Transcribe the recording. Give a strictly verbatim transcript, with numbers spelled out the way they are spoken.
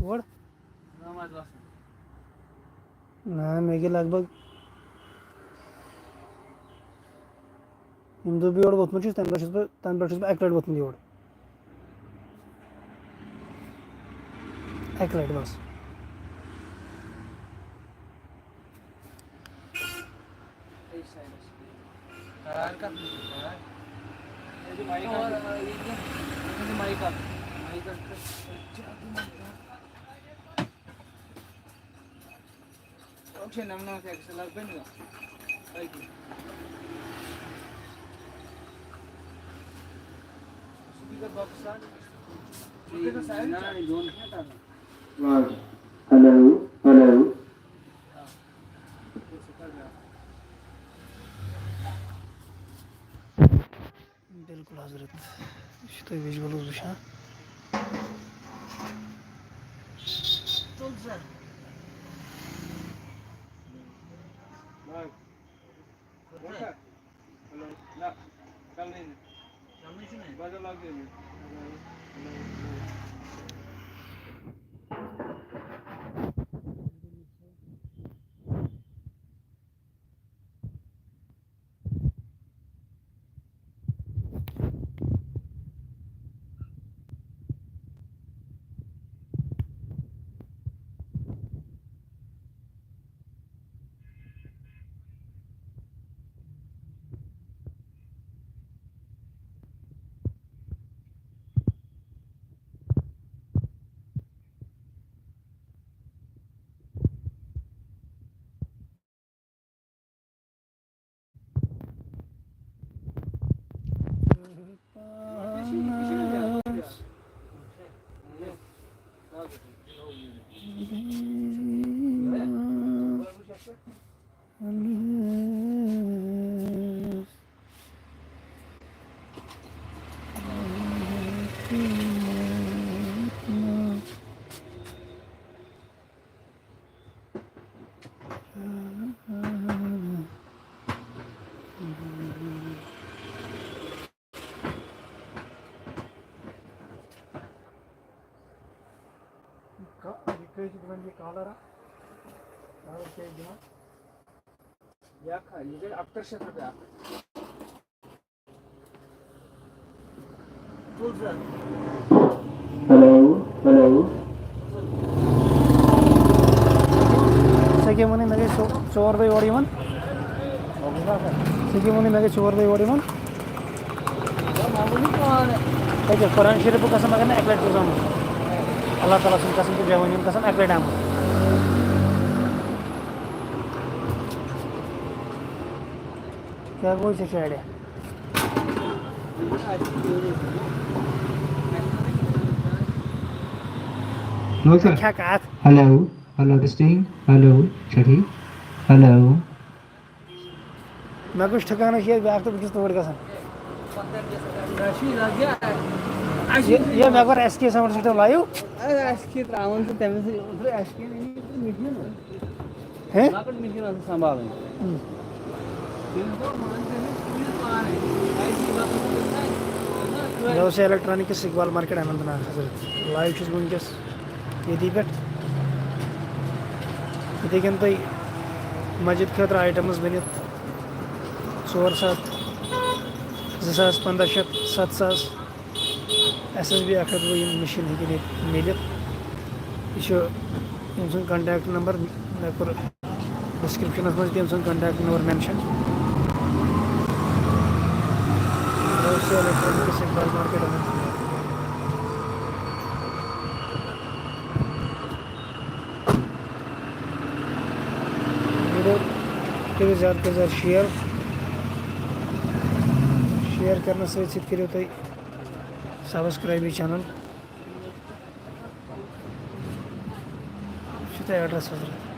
اور؟ نہ، مےٚ گٔے لگ بگ، ییٚمہِ دۄہ بہٕ یور ووٚتھمُت چھُس، تَمہِ دۄہ چھُس بہٕ، تَمہِ پٮ۪ٹھ چھُس بہٕ اَکہِ لَٹہِ ووٚتھمُت یور۔ اَکہِ لَٹہِ بَس۔ Hello, hello. بالکل حضرت، یہِ چھُ تُہۍ visuals وٕچھان۔ کا-، یہِ کٔہۍ چھِ دِوان یہِ کالر اَتھ؟ کالر کیٛاہ چھِ دِوان؟ یہِ اَکھ، یہِ گٔے اَکہٕ ترٕٛہ شیٚتھ رۄپیہِ اَکھ۔ Hello, hello. ژےٚ کیٛاہ ووٚنُے؟ مےٚ گٔے ژو-، ژور دۄہ یورٕ یِوان۔ ژےٚ کیٛاہ ووٚنُے؟ مےٚ گٔے ژور دۄہ یورٕ یِوان۔ تَتہِ قرآن شریٖفُک قسم، اگر نہٕ اَکہِ لَٹہِ تہِ زامُت۔ اللہ تعالیٰ سٕنٛدِ قسم تہٕ بیٚہوٲنی ہُنٛد قسم، اَکہِ لَٹہِ آمُت۔ کیٛاہ گوٚو ژےٚ چاڑِ؟ نو سر۔ کیٛاہ کَتھ؟ ہیلو، ہیلو، ٹیسٹنگ، ہیلو، چھا ٹھیٖک؟ ہیلو۔ مےٚ گوٚو ٹھِکانَس چھِ ییٚتہِ بیٛاکھ تہٕ بہٕ چھُس توٗرۍ گژھان۔ یہِ، یہِ مےٚ کوٚر ایس کے ساوُنٛڈ سۭتۍ لایِو۔ اَسہِ کھیٚیہِ ترٛاوُن تہٕ تٔمِس سۭتۍ اوترٕ ایس کے نِش تہٕ مِٹھِن۔ ہے؟ لۄکٕٹ مِٹھِن ٲس سنبھالٕنۍ۔ ہُم۔ تٔمِس دوٚپ، مان ژٕ أمِس، ژٕ یہِ پانَے۔ مےٚ اوس یہِ الیکٹرانکس اقبال مارکیٹ اننت ناگ حضرت۔ لایِو چھُس بہٕ وٕنکیٚس ییٚتی پٮ۪ٹھ۔ یِتھَے کٔنۍ تۄہہِ مسجد خٲطرٕ آیٹمٕز بٔنِتھ ژور ساس، زٕ ساس پنٛداہ شیٚتھ، ستھ ساس، ایس ایس بی اکھ ہتھ وُہ یِم مِشیٖن ہیٚکن ییٚتہِ میٖلِتھ۔ یہِ چھُ أمۍ سُنٛد contact number، مےٚ کوٚر description منٛز تہِ أمۍ سُنٛد contact number mention۔ ویٖڈیو کٔرِو زیادٕ کھۄتہٕ زیادٕ share۔ Share کرنہٕ سۭتۍ سۭتۍ کٔرِو تُہۍ subscribe یہِ channel۔ چھُ تۄہہِ address حضرت۔